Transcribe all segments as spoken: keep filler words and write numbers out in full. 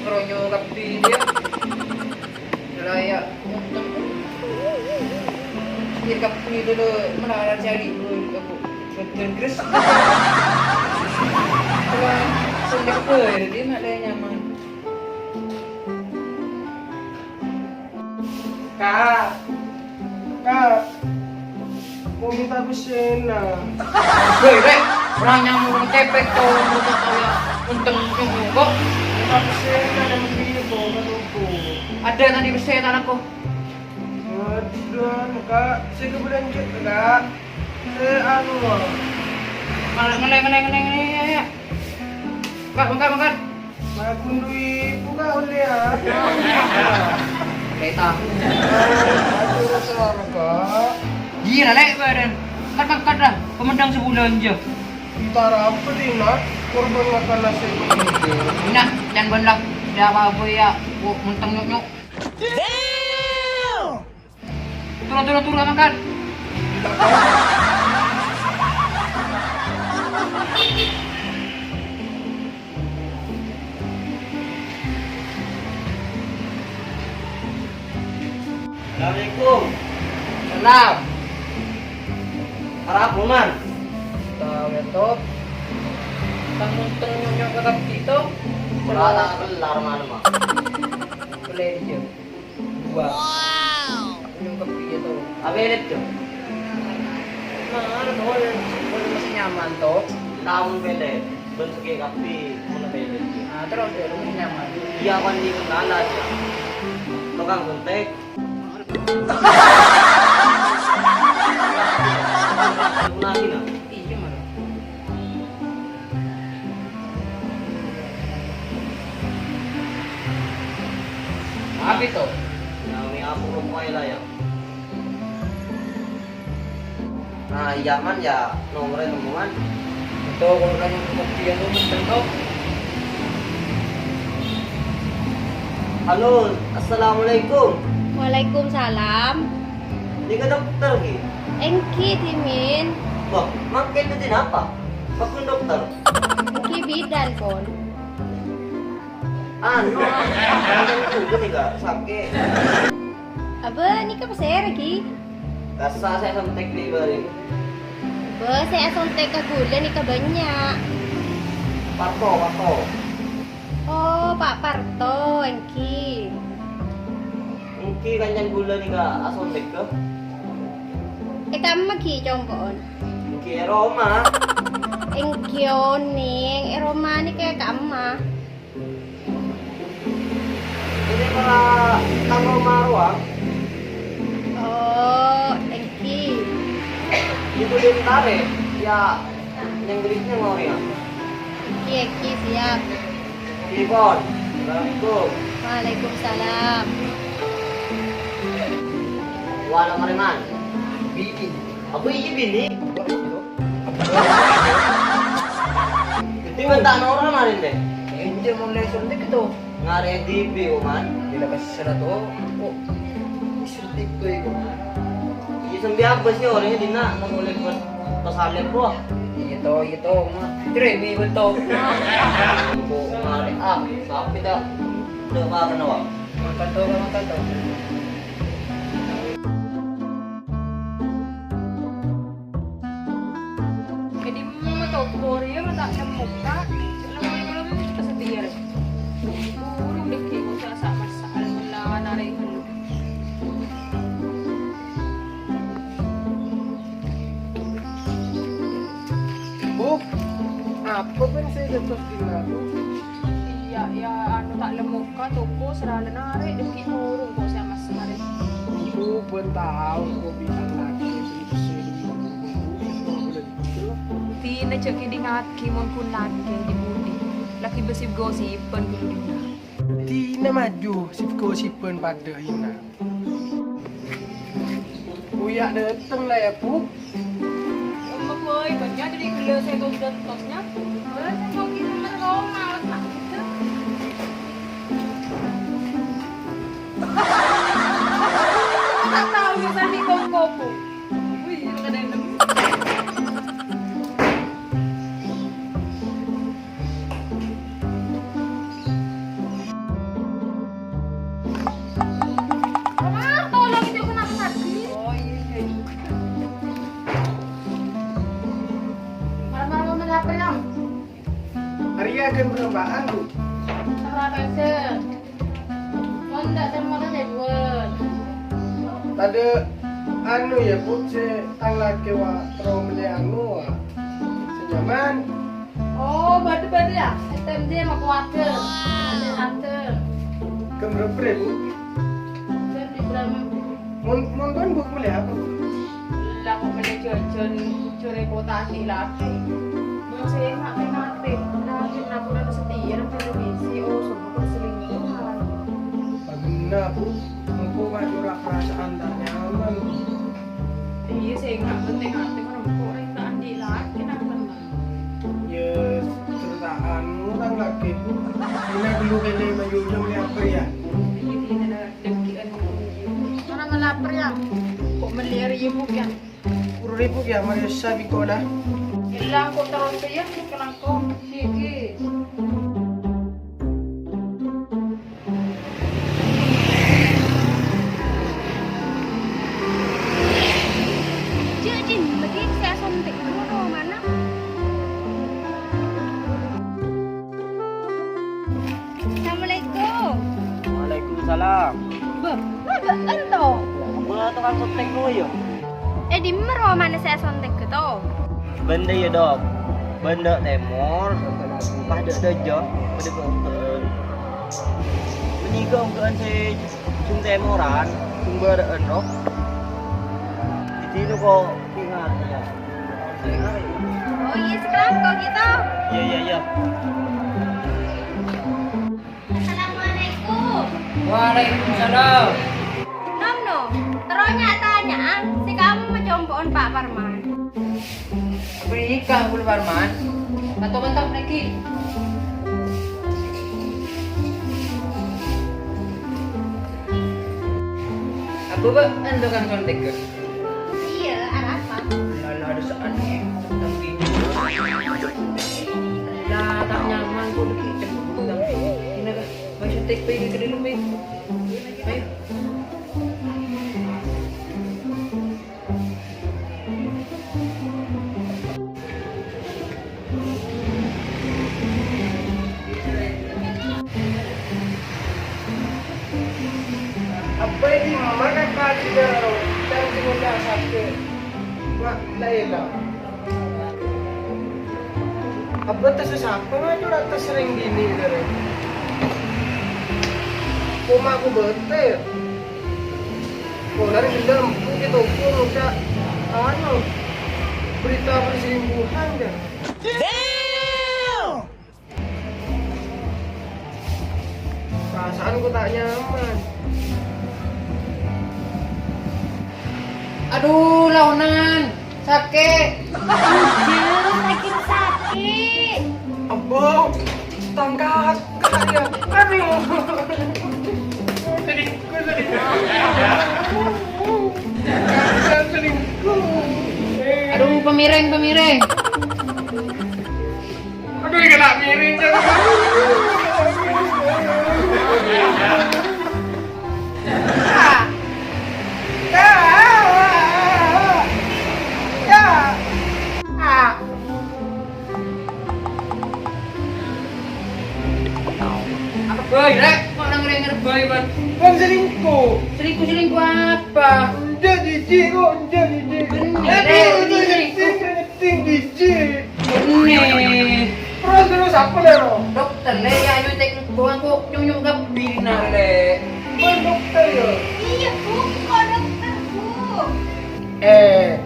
Ronyo kabbhi dia. Dela ya, montong. Iya kabbhi dulu, mana ada cari, bu, bu, bu, bu, gres. Kalau sendek, bu, dia nak ada nyaman. Ka', Ka', mau minta pèssèna. Woi, Rek, orang nyamuk, orang kepek, kau, orang kepek, kau, ya, untung nyamuk, kok. Minta pèssèna, yang beli, kok, kan, kok. Ada tadi pèssè, tanah, kok. Waduh, Ka', saya kebetulan juga, Ka'. Saya anu, malah ngene, ngene, ngene, ngene, ya, ya. Makan, makan, makan. Makan dulu, buka oleh, ya. Kereta. Aduh, rasa apa, Kak? Gila, Lek, badan. Angkat, angkat dah. Pemendang sebulan aja. Entar apa, Dina? Korban makan nasi. Ina, jangan banyak. Tidak apa-apa, ya. Kok mentang nyok-nyok. Turun, turun, turun, angkat. Assalamualaikum. Salam. Arapa, Man? Tao ya, Top. Tang-tang nyok-nyok ka kabbhi, Top. Ora ta' kellar malem, ah. Boleh dia. Dua. Wow. Nyong kabbhi, Top. Apa ini, Cok? Mar, boleh. Boleh masih nyaman, Top. Lamun pele, bentuknya kabbhi, mana pele? Ah, terus ya, lu masih nyaman. Iya, kan, di kenalan, ya. Tukang suntik. Lagi, nah. Iya, Mar. Apa itu? Nah, ini aku lupa ya, lah, ya. Nah, iya, Man, ya, nomornya temuan. Itu, kalau kan yang kemudian itu betul, Top. Halo, assalamualaikum. Waalaikumsalam. Nèka dokter, ghi? Èngghi, Dimin. Wah, mangkèn dhâddhi napa? Pakon dokter? Èngghi bidan, pon. Anu, mangkèn juga nèka, sakè'. Abâ, nèka pasèra, ghi? Kassa sè èsontek bi' bâri'. Bâ, sè èsontek ka ghulâ nèka bânnya'. Parto, Parto. Oh, Pa' Parto, èngghi. Èngghi kancana ghulâ nèka asontek, ghi? È kamma ghi, compo'on? Èngghi è roma. Èngghi onèng, è roma nèka è kamma. Ini malah tang roma rowa. Oh, èngghi. Itu di Mentare, ya, yang gelisnya mau ya. Èngghi, èngghi, siap. Telepon. Assalamualaikum. Waalaikumsalam. Wala mareman. Bini. Apa iya bini? Enggak, gitu. Jadi bentar orang hari deh. Enggak, mau langsung deh gitu. Ngare di bi, Oman. Bila kasih sana tuh, kok disuntik tuh, Oman? Iya, sambil apa sih orangnya, Dina? Nggak boleh buat pesalin, wah. Iya, toh, iya, toh, Oman. Jeremy, betul. Kok ngare, ah, sampai dah. Udah makan, wah. Makan tuh, makan tuh. Jadi, mama tau, Korea mah tak nemu, Kak. Cuma malam-malam ini kita setia deh. Burung deh, kayak gua salah sama salah melawan arek dulu. Bu, apa kan saya jatuh di lalu? Iya, ya, anu, tak lemoka toko serana narek deki burung kok saya mas kemarin. Itu pun tahu kok bilang lagi itu sih. Tina cek kidingaki mon kun lagi di budi. Lagi besip gosipan kudu dengar. Tina maju sip gosipan pada hina. Uya dateng lah ya, Bu. Emma boy, banyak jadi gelo saya kau sudah tosnya. Boy, saya mau kirim ke Roma, awas tak gitu. Tak tahu ya, saya di Kongko, Bu. Wih, itu kan enak. Apaan, Bu? Ora pèssè. Mon ta' terro aja, Bu. Tadâ' anu, yâ, Bu, sè tang lakè wa-, terro mellè anu, wa. Sè nyaman. Oh, bâdâ, bâdâ, yâ? S T M J ma' kowadâ. Adâ', adâ'. Ghâmbrâ bârâmpa, Bu? Jhân di Brahma. Mon, mon bân, Bu, mellè apa, Bu? Lah, kok mellè jhâjhân, jhâ' rèpot andi' lakè. Mon sè ngapè-ngapè, lakè nakoran satèya neng televisi, oh, sapa kok selingkuhan. Bhender, Bu. Engko' ma' nyora perasaan ta' nyaman. Iyâ, sè ngapè penting atè, mon engko' rèng ta' andi' lakè nang tenang. Yâ, ceritaanmu tang lakè. Dina ghâllu kènè mayujung nyaper, yâ. Iyâ, dina dâgghi'ân. Ora malaper, yâ. Kok mellè arè, yâ, Bu, yâ? Puru rèbu, yâ, marè essa bi' engko' la. Ella, engko' terros, yâ, kalangkong. Ghi, ghi. Jhâ' dimma ghi' sè asontek rowa romana. Assalamualaikum. Waalaikumsalam. Bâh, ma' bâ'en to? Bâ' tokang sontek rowa, yâ. È dimma romana sè asontek to? Bâ'en dâ' iyâ, Dok. Bâ'en dâ' tèmor, pas dâ' dâjâ, padâ bâ-, bâ'en. Mènèka ongghuwân sè jung tèmoran, jung bârâ'ân, Dok. Didina ko' pingan, yâ. Oh, iyâ, sekarang kalau gitu. Iyâ, iyâ, iyâ. Assalamualaikum. Waalaikumsalam. Nom, nom. Terro nya'-tanya'an, sè kaemma compo'en Pa' Parman. Bâriyâ, Bu Parman. Kanto-kanto nèka. Apa, Bu? Ento kan sontek, Gus? Iyâ, arapa? Lah, lah, ada saan, eh. Tang gini. Lah, ta' nyaman, kok, dâgghi' cemburu, tang gini. Ini, Kak. Maksud take back ke dalam, eh. Ayo. Abbâ è dimma, Kak, Kak, Cina, Kak? Cang sè ngoca' sakè'. Ma' la ella. Abbâ tessa sapa ngajhur atas sering gini, Kak? Koma aku beter. Pola ri gendang empu' ke toko ngoca', anu, berita perselingkuhan, Kak. Perasaanku ta' nyaman. Aduh, laonan. Sakè'. Anjir, lagi sakè'. Abbâ, tangkas. Aduh. Selingkuh, selingkuh. Selingkuh. Aduh, pamiring, pamiring. Aduh, kena miring, Apa bhâi, Rek? Kok nang rèng bhâi, Bang? Bang selingkuh. Selingkuh, selingkuh apa? Enjâ' jijik kok, enjâ' jijik. Bener, Rek, ini selingkuh. Ting, ting, ting, ting. Ini. Terus, terus, apa, Lero? Dokter, Le, ya, ayo cek, buang kok, nyunyuk ke bina, Le. Bukan dokter, ya? Iya, Bu, kok dokter, Bu? Eh,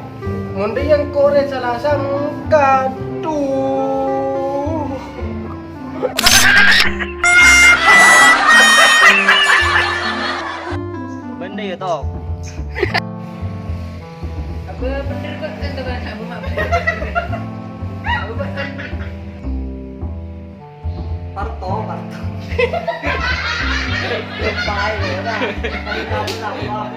ngonde yang kore salah sangka, duh. Bende ya, Tok? Apa bener kok, tentu kan, apa mak bener? Apa bener? Parto, Parto. Lupa ya, udah. Parto apa?